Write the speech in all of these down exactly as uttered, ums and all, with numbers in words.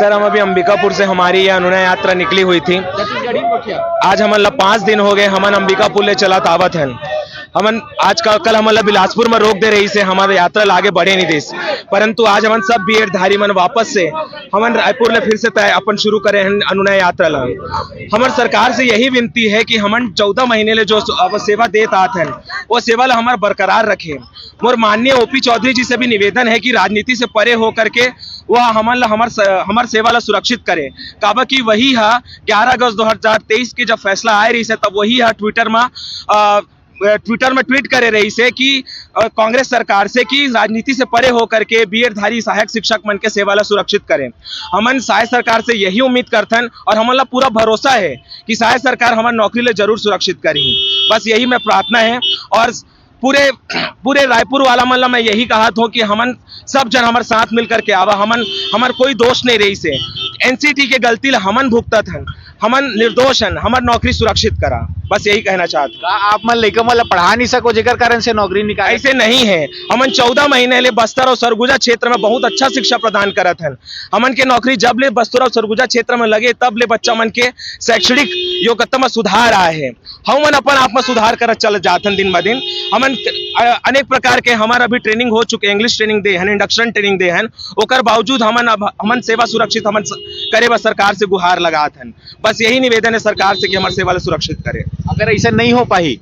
Sir, हम अभी अंबिकापुर से हमारी ये अनुनय यात्रा निकली हुई थी। आज हमन ला पाँच दिन हो गए, हमन अंबिकापुर ले चलत आवत हन। हमन आज का, कल हमन ला बिलासपुर में रोक दे रहिस हे, हमर यात्रा ला आगे बढ़े नहीं दिस, परंतु आज हमन सब बीएड धारी मन वापस से हमन रायपुर ले फिर से तय अपन शुरू करे हन अनुनय यात्रा ला। हमर सरकार से यही विनती है कि हमन चौदह महीने ले जो अब सेवा देत आत हन, वो सेवा ला हमर बरकरार रखे। मोर माननीय ओपी चौधरी जी से भी निवेदन है कि राजनीति से परे हो करके वह हमन ला हमर स-, हमर सेवा ला सुरक्षित करे। काबर कि वही हा ग्यारह अगस्त दो हज़ार तेईस के जब फैसला आए रहिस हे, तब वही हा ट्विटर में, अ, ट्विटर में ट्वीट करे रहिस हे कि, अ, कांग्रेस सरकार से कि राजनीति से परे हो करके बीएड धारी सहायक शिक्षक मन के सेवा ला सुरक्षित करें। हमन सहायक सरकार से यही उम्मीद करथन और हमन ला पूरा भरोसा है कि सहायक सरकार हमर नौकरी ले जरूर सुरक्षित करही। बस यही मैं प्रार्थना है। और पूरे, पूरे रायपुर वाला मन ला मैं यही कहत हूँ कि हमन सब जन हमर साथ मिल करके आवा। हमन, हमर कोई दोष नहीं रहिस हे, एनसीटी के गलती ला हमन भुगतत हन, हमन निर्दोष हन, हमर नौकरी सुरक्षित करा। बस यही कहना चाहत हूँ। का आप मन लइका मन ला पढ़ा नहीं सको जेकर कारण से नौकरी निकाले? ऐसे नहीं है। हमन चौदह महीने ले बस्तर और सरगुजा क्षेत्र में बहुत अच्छा शिक्षा प्रदान करत हन। हमन के नौकरी जब ले बस्तर और सरगुजा क्षेत्र में लगे, तब ले बच्चा मन के शैक्षणिक योग्यता में सुधार आए हे। हमन अपन आप में सुधार करत चल जाथन दिन ब दिन। हमन, अ, अनेक प्रकार के हमर अभी ट्रेनिंग हो चुके, इंग्लिश ट्रेनिंग दे हन, इंडक्शन ट्रेनिंग दे हन, ओकर बावजूद हमन अब, हमन सेवा सुरक्षित हमन स-, करे बर सरकार से गुहार लगात हन। बस यही निवेदन है सरकार से कि हमर सेवा ला सुरक्षित करे। अगर ऐसा नहीं हो पाही,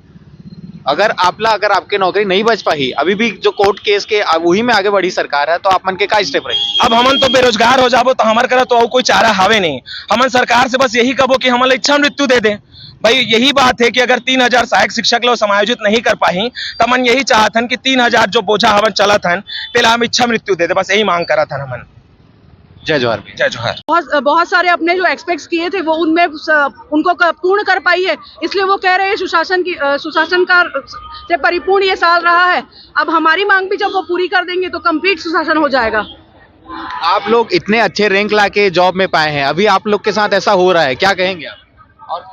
अगर आपला, अगर आपके नौकरी नहीं बच पाही, अभी भी जो कोर्ट केस के, आ, वही में आगे बढ़ी सरकार है, तो आप मन के का स्टेप रही? अब हमन तो बेरोजगार हो जाबो, तो हमर करा तो अउ कोई चारा हावे नहीं। हमन सरकार से बस यही कबो कि हमन ला इच्छा मृत्यु दे दे। भाई, यही बात है कि अगर तीन हजार सहायक शिक्षक लोग समायोजित नहीं कर पाही, तो हमन यही चाहत हन कि तीन हजार जो बोझा हमन चलत हन, तेला हम इच्छा मृत्यु दे दे। बस यही मांग करत हन हमन। जय जोहार भैया। जय जोहार। बहुत, बहुत सारे अपने जो एक्सपेक्ट्स किए थे, वो उनमें स-, उनको क-, पूर्ण कर पाई है, इसलिए वो कह रहे हैं सुशासन की, अ, सुशासन का से परिपूर्ण ये साल रहा है। अब हमारी मांग भी जब वो पूरी कर देंगे तो कंप्लीट सुशासन हो जाएगा। आप लोग इतने अच्छे रैंक लाके जॉब में पाए हैं, अभी आप लोग के साथ ऐसा हो रहा है, क्या कहेंगे आप? और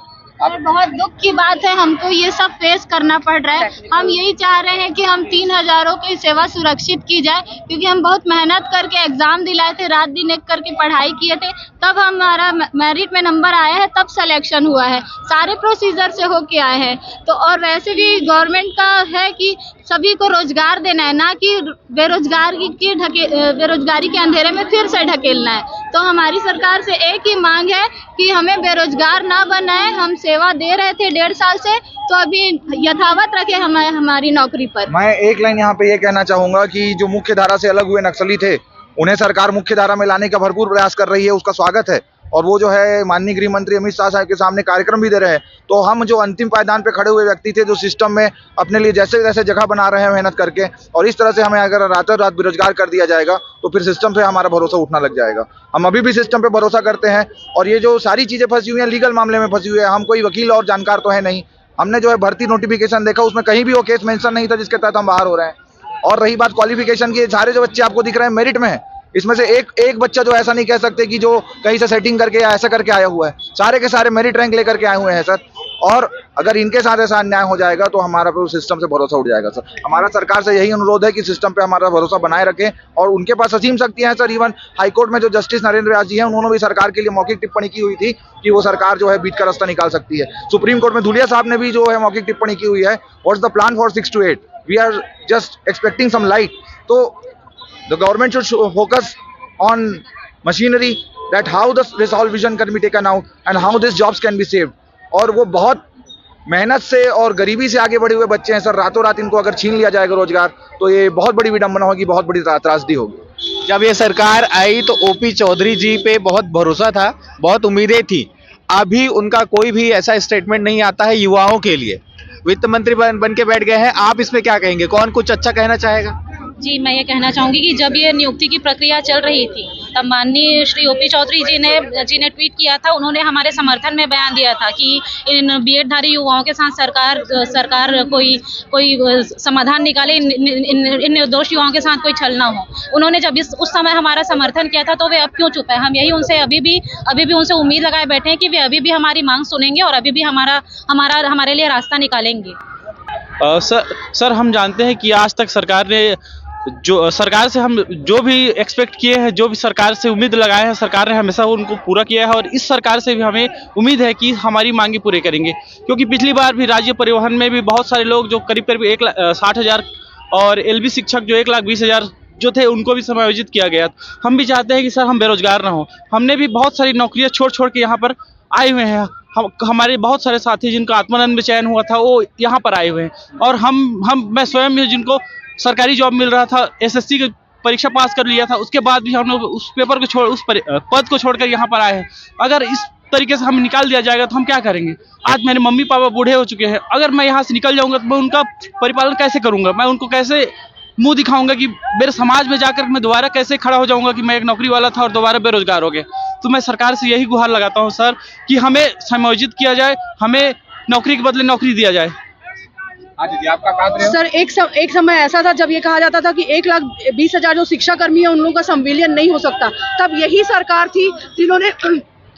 सर, बहुत दुख की बात है, हमको ये सब फेस करना पड़ रहा है। हम यही चाह रहे हैं कि हम तीन हजारों की सेवा सुरक्षित की जाए, क्योंकि हम बहुत मेहनत करके एग्जाम दिलाए थे, रात दिन एक करके पढ़ाई किए थे, तब हमारा मेरिट में नंबर आया है, तब सिलेक्शन हुआ है, सारे प्रोसीजर से होके आए हैं। तो और वैसे भी गवर्नमेंट का है कि सभी को रोजगार देना है, ना कि बेरोजगार की, की ढके-, अ, बेरोजगारी के अंधेरे में फिर से ढकेलना है। तो हमारी सरकार से एक ही मांग है कि हमें बेरोजगार ना बनाए। हम सेवा दे रहे थे डेढ़ साल से, तो अभी यथावत रखे हमें हमारी नौकरी पर। मैं एक लाइन यहाँ पे ये कहना चाहूँगा कि जो मुख्य धारा से अलग हुए नक्सली थे, उन्हें सरकार मुख्य धारा में लाने का भरपूर प्रयास कर रही है, उसका स्वागत है। और वो जो है माननीय गृह मंत्री अमित शाह साहब के सामने कार्यक्रम भी दे रहे हैं। तो हम जो अंतिम पायदान पे खड़े हुए व्यक्ति थे, जो सिस्टम में अपने लिए जैसे जैसे जगह बना रहे हैं मेहनत करके, और इस तरह से हमें अगर रातों रात बेरोजगार कर दिया जाएगा तो फिर सिस्टम से हमारा भरोसा उठना लग जाएगा। हम अभी भी सिस्टम पे भरोसा करते हैं। और ये जो सारी चीज़ें फंसी हुई हैं, लीगल मामले में फंसी हुई है। हम कोई वकील और जानकार तो है नहीं। हमने जो है भर्ती नोटिफिकेशन देखा, उसमें कहीं भी वो केस मेंशन नहीं था जिसके तहत हम बाहर हो रहे हैं। और रही बात क्वालिफिकेशन की, ये सारे जो बच्चे आपको दिख रहे हैं मेरिट में हैं, इसमें से एक एक बच्चा जो ऐसा नहीं कह सकते कि जो कहीं से सेटिंग करके या ऐसा करके आया हुआ है। सारे के सारे मेरिट रैंक लेकर के आए हुए हैं सर। और अगर इनके साथ ऐसा अन्याय हो जाएगा तो हमारा पूरे सिस्टम से भरोसा उठ जाएगा सर। हमारा सरकार से यही अनुरोध है कि सिस्टम पे हमारा भरोसा बनाए रखें। और उनके पास असीम शक्तियां हैं सर। इवन हाईकोर्ट में जो जस्टिस नरेंद्र व्यास जी हैं, उन्होंने भी सरकार के लिए मौखिक टिप्पणी की हुई थी कि वो सरकार जो है बीच का रास्ता निकाल सकती है। सुप्रीम कोर्ट में धुलिया साहब ने भी जो है मौखिक टिप्पणी की हुई है, "What's the plan for six to eight? We are just expecting some light." तो the government should focus on machinery, that how the resolve vision can be taken out and how these jobs can be saved. और वो बहुत मेहनत से और गरीबी से आगे बढ़े हुए बच्चे हैं सर। रातों रात इनको अगर छीन लिया जाएगा रोजगार तो ये बहुत बड़ी विडंबना होगी, बहुत बड़ी त्रासदी होगी। जब ये सरकार आई तो ओपी चौधरी जी पे बहुत भरोसा था, बहुत उम्मीदें थी। अभी उनका कोई भी ऐसा स्टेटमेंट नहीं आता है युवाओं के लिए। वित्त मंत्री बन बन के बैठ गए हैं, आप इसमें क्या कहेंगे, कौन कुछ अच्छा कहना चाहेगा? जी, मैं ये कहना चाहूँगी कि जब ये नियुक्ति की प्रक्रिया चल रही थी, तब माननीय श्री ओपी चौधरी जी ने जी ने ट्वीट किया था, उन्होंने हमारे समर्थन में बयान दिया था कि इन बीएड धारी युवाओं के साथ सरकार सरकार कोई कोई समाधान निकाले, इन, इन, इन निर्दोष युवाओं के साथ कोई छल ना हो। उन्होंने जब इस उस समय हमारा समर्थन किया था, तो वे अब क्यों चुप है? हम यही उनसे अभी भी अभी भी उनसे उम्मीद लगाए बैठे हैं कि वे अभी भी हमारी मांग सुनेंगे और अभी भी हमारा हमारा हमारे लिए रास्ता निकालेंगे। अ, सर सर हम जानते हैं कि आज तक सरकार ने जो सरकार से हम जो भी एक्सपेक्ट किए हैं, जो भी सरकार से उम्मीद लगाए हैं, सरकार ने हमेशा उनको पूरा किया है और इस सरकार से भी हमें उम्मीद है कि हमारी मांगे पूरे करेंगे, क्योंकि पिछली बार भी राज्य परिवहन में भी बहुत सारे लोग जो करीब करीब एक लाख साठ हज़ार और एलबी शिक्षक जो एक लाख बीस हज़ार जो थे, उनको भी समायोजित किया गया। हम भी चाहते हैं कि सर, हम बेरोजगार ना हो। हमने भी बहुत सारी नौकरियां छोड़ छोड़ के यहाँ पर आए हुए हैं। हम हमारे बहुत सारे साथी जिनका आत्मानंद में चयन हुआ था, वो यहाँ पर आए हुए हैं। और हम हम मैं स्वयं भी, जिनको सरकारी जॉब मिल रहा था, एसएससी की परीक्षा पास कर लिया था, उसके बाद भी हम लोग उस पेपर को छोड़ उस पर, पद को छोड़कर यहाँ पर आए हैं। अगर इस तरीके से हमें निकाल दिया जाएगा तो हम क्या करेंगे? आज मेरे मम्मी पापा बूढ़े हो चुके हैं, अगर मैं यहाँ से निकल जाऊँगा तो मैं उनका परिपालन कैसे करूँगा? मैं उनको कैसे मुँह दिखाऊँगा कि मेरे समाज में जाकर मैं दोबारा कैसे खड़ा हो जाऊँगा कि मैं एक नौकरी वाला था और दोबारा बेरोजगार हो गया? तो मैं सरकार से यही गुहार लगाता हूँ सर, कि हमें समायोजित किया जाए, हमें नौकरी के बदले नौकरी दिया जाए। हाँ दीदी, आप क्या कहा रहे हो? सर, एक सम, एक समय ऐसा था जब ये कहा जाता था कि एक लाख बीस हजार जो शिक्षा कर्मी है, उन लोगों का संविलियन नहीं हो सकता। तब यही सरकार थी जिन्होंने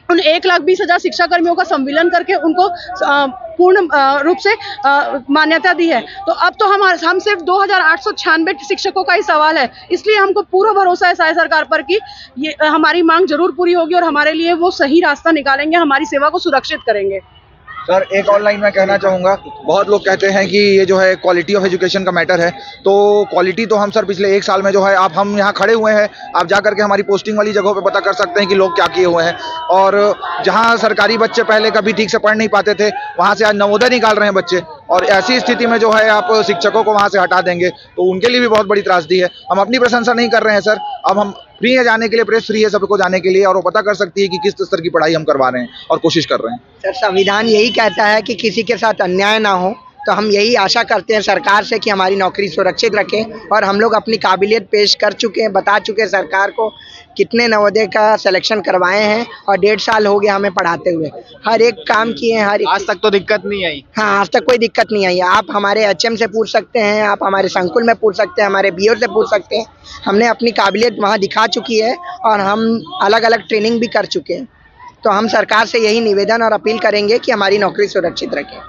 उन एक लाख बीस हजार शिक्षा कर्मियों का संविलियन करके उनको अ, पूर्ण अ, रूप से अ, मान्यता दी है। तो अब तो हम हम सिर्फ दो हजार आठ सौ छियानवे शिक्षकों का ही सवाल है, इसलिए हमको पूरा भरोसा है साय सरकार पर कि ये अ, हमारी मांग जरूर पूरी होगी और हमारे लिए वो सही रास्ता निकालेंगे, हमारी सेवा को सुरक्षित करेंगे। सर, एक और लाइन मैं कहना चाहूँगा। बहुत लोग कहते हैं कि ये जो है क्वालिटी ऑफ एजुकेशन का मैटर है, तो क्वालिटी तो हम सर पिछले एक साल में जो है, आप हम यहाँ खड़े हुए हैं, आप जा करके हमारी पोस्टिंग वाली जगहों पे पता कर सकते हैं कि लोग क्या किए हुए हैं। और जहाँ सरकारी बच्चे पहले कभी ठीक से पढ़ नहीं पाते थे, वहाँ से आज नवोदय निकाल रहे हैं बच्चे। और ऐसी स्थिति में जो है, आप शिक्षकों को वहाँ से हटा देंगे तो उनके लिए भी बहुत बड़ी त्रासदी है। हम अपनी प्रशंसा नहीं कर रहे हैं सर, अब हम फ्री है जाने के लिए, प्रेस फ्री है सबको जाने के लिए, और वो पता कर सकती है कि किस स्तर की पढ़ाई हम करवा रहे हैं और कोशिश कर रहे हैं। सर, संविधान यही कहता है कि किसी के साथ अन्याय ना हो, तो हम यही आशा करते हैं सरकार से कि हमारी नौकरी सुरक्षित रखें और हम लोग अपनी काबिलियत पेश कर चुके हैं, बता चुके हैं सरकार को कितने नवोदय का सिलेक्शन करवाए हैं और डेढ़ साल हो गया हमें पढ़ाते हुए। हर एक काम किए हैं, हर एक आज तक तो दिक्कत नहीं आई। हाँ, आज तक कोई दिक्कत नहीं आई। आप हमारे एचएम से पूछ सकते हैं, आप हमारे संकुल में पूछ सकते हैं, हमारे बीओ से पूछ सकते हैं। हमने अपनी काबिलियत वहाँ दिखा चुकी है और हम अलग अलग ट्रेनिंग भी कर चुके हैं। तो हम सरकार से यही निवेदन और अपील करेंगे कि हमारी नौकरी सुरक्षित रखें।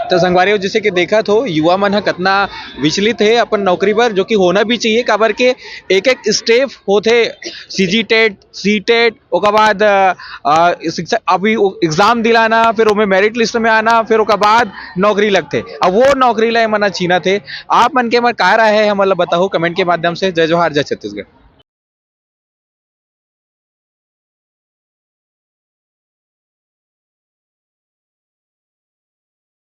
तो संगवारी हो, जैसे कि देखत हो, युवा मन ह कतना विचलित हे अपन नौकरी बर, जो कि होना भी चाहिए, काबर के एक एक स्टेप होथे, सीजी टेट, सी टेट, ओकर बाद अ, अ, शिक्षा, अभी एग्जाम दिलाना, फिर ओमे मेरिट लिस्ट में आना, फिर ओकर बाद नौकरी लगथे। अब वो नौकरी ला एमन ह छीनत हे। आप मन के मन का राय हे, हमन ला बताहू कमेंट के माध्यम से। जय जोहार, जय छत्तीसगढ़।